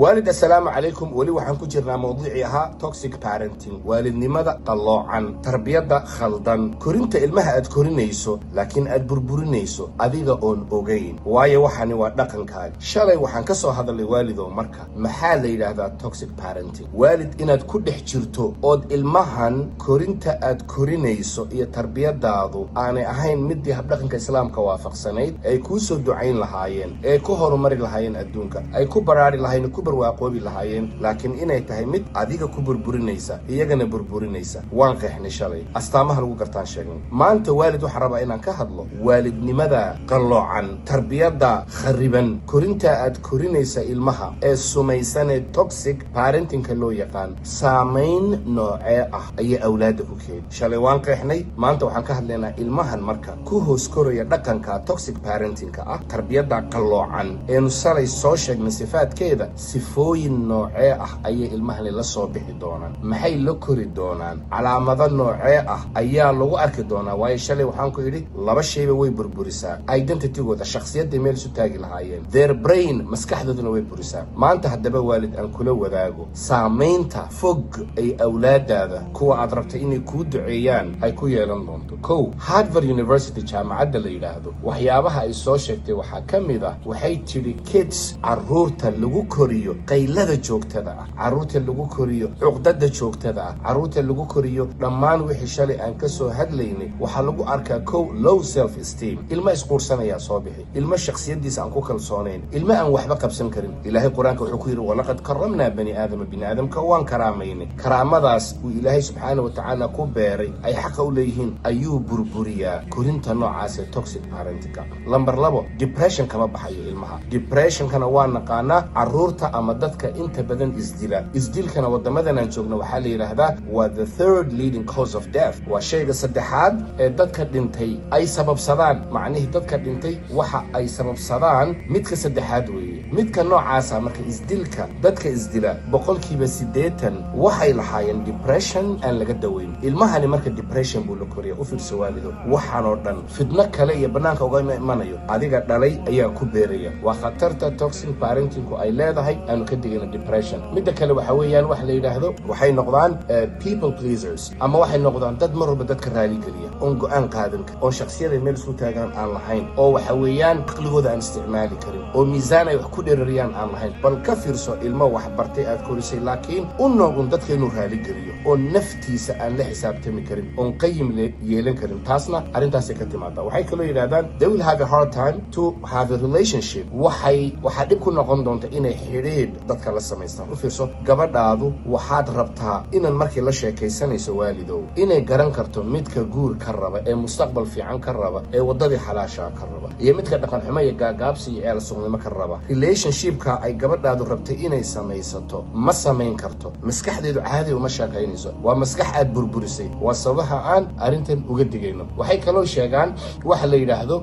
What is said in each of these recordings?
Waalid, assalaamu calaykum. Weli waxaan ku jirnaa mawduucii ahaa toxic parenting, waalidnimada qalloocan, tarbiyadda khaldan, korinta ilmaha aad korinayso laakiin aad burburinayso adiga oon ogayn, waayo waxani waa dhaqankaaga. Shalay waxaan ka soo hadalnay, waalidow, marka maxaa la yidhaahdaa toxic parenting? Waalid, inaad ku dhex jirto ood ilmahan korinta aad korinayso iyo tarbiyadaadu aanay ahayn midii habdhaqanka Islaamka waafaqsanayd, ay kuu soo ducayn lahaayeen, ee ku horumari lahaayeen adduunka, ay ku baraari lahaayeen, ku barwaaqoobi lahaayeen, laakiin inay tahay mid adiga ku burburinaysa, iyagana burburinaysa. Waan qeexnay shalay, astaamaha lagu gartaan sheegnay. Maanta, waalid, waxaan rabaa inaan ka hadlo waalidnimada qalloocan, tarbiyadda khariban, korinta aad korinaysa ilmaha ee sumaysanee toxic parentingka loo yaqaan. Saamayn noocee ah ayay awlaadda ku keeni? Shalay waan qeexnay. Maanta waxaan ka hadlaynaa ilmahan marka ku hoos koraya dhaqanka toxic parentingka ah, tarbiyadda qalloocan eenu shalay soo sheegnay sifaadkeeda. Sifooyin noocee ah ayay ilmahani la soo bixi doonaan? Maxay la kori doonaan? Calaamado noocee ah ayaa lagu arki doonaa? Waayo shalay waxaan ku idhi laba shayba way burburisaa: identitygooda, shakhsiyadday meel isu taagi lahaayeen, their brain, maskaxdooduna way burisaa. Maanta haddaba, waalid, aan kula wadaago saamaynta fog ay awlaadaada, kuwa aad rabtay inay kuu duceeyaan, ay ku yeelan doonto. Kow, Harvard University, jaamacadda la yidhaahdo, waxyaabaha ay soo sheegtay waxaa ka mid ah, waxay tidhi, kids, carruurta lagu koriyo qaylada joogtada ah, carruurta lagu koriyo cuqdada joogtada ah, carruurta lagu koriyo dhammaan wixii shalay aan ka soo hadlaynay, waxaa lagu arkaa, kow, low self esteem, ilmo isquursanayaa soo bixi, ilmo shakhsiyadiisa aan ku kalsoonayn, ilmo aan waxba qabsan karin. Ilaahay Qur-aanka wuxuu ku yidhi: "ولقد كرمنا بني آدم." Bini aadamka waan karaamaynay. Karaamadaas uu Ilaahay subxaana wa tacaala ku beeray, ay xaqa u leeyihiin, ayuu burburiyaa korinta noocaas ee toxic parentingka. Lamber 2, depression kama baxayo ilmaha. Depressionkana waa naqaanaa, carruurta ama dadka inta badan isdila. Isdilkana waddamadan aan joogno waxaa la yidhaahdaa waa the third leading cause of death, waa shayga saddexaad ee dadka dhintay ay sababsadaan. Macnihii dadka dhintay waxa ay sababsadaan midka saddexaad weeye midka noocaasa. Marka isdilka, dadka isdila 80% waxay lahaayeen depression aan laga daweyn. Ilmahani marka depression buu la koriya. U fiirso, waalido, waxaanoo dhan fidno kale iyo bannaanka uga imanayo, adiga dhalay ayaa ku beeraya. Waa khatarta toxic parentingku ay leedahay aanu ka digayna, depression. Midda kale waxa weeyaan wax la yidhaahdo, waxay noqdaan people pleasers, ama waxay noqdaan dad mar walba dadka raaligeliya, oon go-aan qaadan karin, oon shakhsiyada meel isku taagaan aan lahayn, oo waxa weeyaan caqligooda aan isticmaali karin, oo miisaan ay wax ku dherariyaan aan lahayn. Bal ka fiirso, ilmo wax bartay aad korisay, laakiin u noogun dadka inuu raaligeliyo, oo naftiisa aan la xisaabtami karin, oon qayim yeelan karin. Taasna arrintaasay ka timaada. Waxay kaloo yidhahdaan they will have a hard time to have a relationship. Waxaa dhib ku noqon doonta inay xidhiidh dadka la samaystaan. U fiirso, gabadhaadu waxaad rabtaa inaan markii la sheekaysanayso, waalidow, inay garan karto midka guur ka raba ee mustaqbal fiican ka raba ee waddadii xalaashaa ka raba, iyo midka dhaqan xumo iyo gaagaabsi iyo ceel suqnimo ka raba. Relationshipka ay gabadhaadu rabtay inay samaysato ma samayn karto. Maskaxdeedu caadi uma shaqaynayso. Waa maskax aad burburisay. Waa sababaha aan arrintan uga digayno. Waxay kaloo sheegaan waxa la yidhaahdo,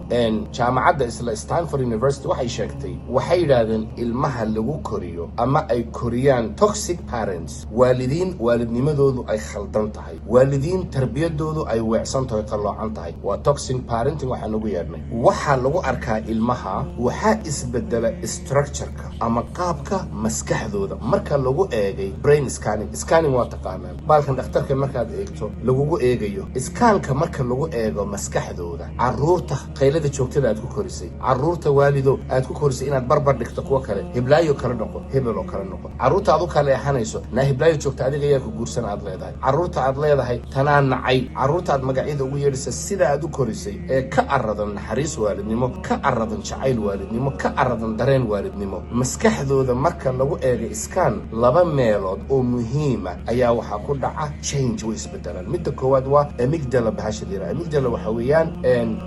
jaamacadda isla Stanford University waxay sheegtay, waxay yidhaahdeen, ilmaha lagu koriyo ama ay koriyaan toxic parents, waalidiin waalidnimadoodu ay khaldan tahay, waalidiin tarbiyadoodu ay weecsan tahay, qalloocan tahay, waa toxic parenting waxaan ugu yeedhnay, waxaa lagu arkaa ilmaha waxaa isbedela structureka ama qaabka maskaxdooda. Marka lagu eegay brain scanning, scanning waa taqaanaan, baalkan dhakhtarka markaad eegto lagugu eegayo scanka, marka lagu eego maskaxdooda carruurta qaylada joogtada aad ku korisay, carruurta, waalido, aad ku korisay inaad barbar dhigto kuwa kale, hiblaayo kale noqo, hebel oo kale noqo, carruurta aad u kala eexanayso, naa hiblaayo joogta, adiga ayaa ku guursan aad leedahay, carruurta aad leedahay tanaa nacay, carruurta aad magacyada ugu yeedhaysa, sida aad u korisay ee ka aradan naxariis waalidnimo, ka aradan jacayl waalidnimo, ka aradan dareen waalidnimo, maskaxdooda marka lagu eegay scan, laba meelood oo muhiima ayaa waxaa ku dhaca change, way isbedelaan. Midda koowaad waa amygdala, bahasha la yiraahdo amygdala. Waxa weeyaan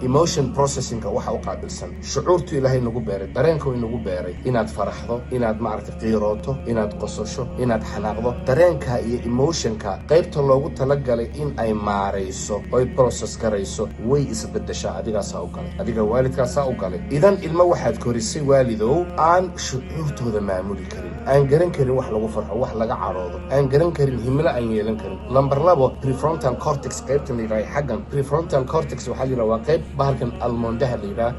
emotion processingka waxa u qaabilsan, shucuurtu Ilaahay nagu beeray, dareenka way nagu beeray, inaad faraxdo, inaad maaragtay qiirooto, inaad qososho, inaad xanaaqdo. Dareenka iyo emotionka qaybta loogu talagalay in ay maarayso oy process garayso way isbedeshaa. Adigaasaa u galay, adiga waalidkaasaa u galay. Idan ilmo waxaad korisay, waalidow, aan shucuurtooda maamuli karin. Aan garan karin wax lagu farxo, wax laga cadhoodo, aan garan karin himilo, aan yeelan karin. Number 2, prefrontal cortex, qaybtan la yidhaha xaggan prefrontal cortex waxaa la yidhaha waa qayb bahalkan almoondaha la yidhaha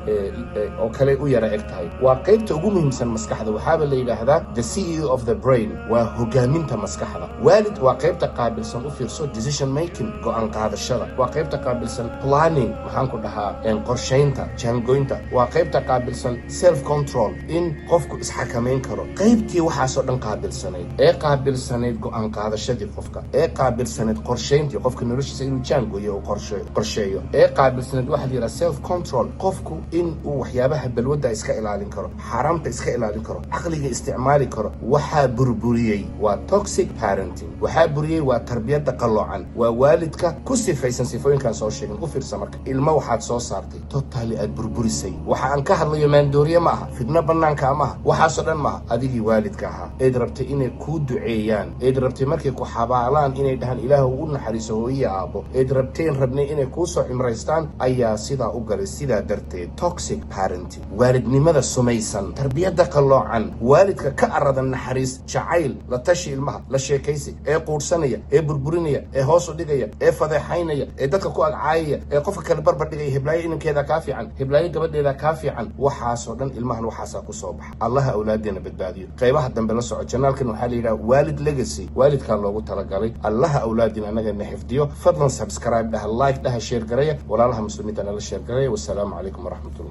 oo kale u yara eg tahay. Waa qaybta ugu muhiimsan maskaxda. Waxaaba la yidhaahdaa the CEO of the brain, waa hogaaminta maskaxda. Waalid, waa qaybta qaabilsan, u fiirso, decision making, go'aan qaadashada. Waa qaybta qaabilsan planning, maxaan ku dhahaa, qorshaynta, jaangoynta. Waa qaybta qaabilsan self control, in qofku isxakamayn karo. Qaybtii waxaasoo dhan qaabilsanayd, ee qaabilsanayd go'aan qaadashadii qofka, ee qaabilsanayd qorshayntii qofka noloshiisa inuu jaangooyo oo qorsheeyo, ee qaabilsanayd waxa la yidhaha self control, qofku in uu waxyaabaha balwadda iska ilaalin karo, xaaraamta iska ilaalin karo, caqliga isticmaali karo, waxaa burburiyey waa toxic parenting. Waxaa buriyey waa tarbiyadda qalloocan, waa waalidka ku sifaysan sifooyinkaan soo sheegin. U fiirsa marka, ilmo waxaad soo saartay totally aad burburisay. Waxa aan ka hadlayo maandooriye ma aha, fidno bannaanka ma aha, waxaasoo dhan maaha. Adigii waalidka ahaa eed rabtay inay kuu duceeyaan, eed rabtay markay ku xabaalaan inay dhahaan, "Ilaahu u naxariiso hooyiya aabbo," eed rabteen, rabnay inay kuu soo cimraystaan, ayaa sidaa u galay. Sidaa darteed, toxic parenting, waalidnimada sumaysan, tarbiyadda qalloocan, waalidka ka aradan naxariis, jacayl, la tashi ilmaha, la sheekaysi, ee quudhsanaya, ee burburinaya, ee hoos u dhigaya, ee fadeexaynaya, ee dadka ku agcaayaya, ee qofka kale barbar dhigaya, "Heblaayo inankeeda kaa fiican, heblaayo gabadheeda kaa fiican," waxaasoo dhan ilmahan waxaasaa ku soo baxa. Allaha awlaadeena badbaadiyo. Qaybaha dambe la soco. Channelkan waxaa la yidhaha Waalid Legacy, waalidkaa loogu talagalay. Allaha awlaadina annagana xifdiyo. Fadlan subscribe dhaha, like dhaha, share gareeya, walaalaha muslimiinta nala share gareeya. Wasalaamu calaykum waraxmatullah.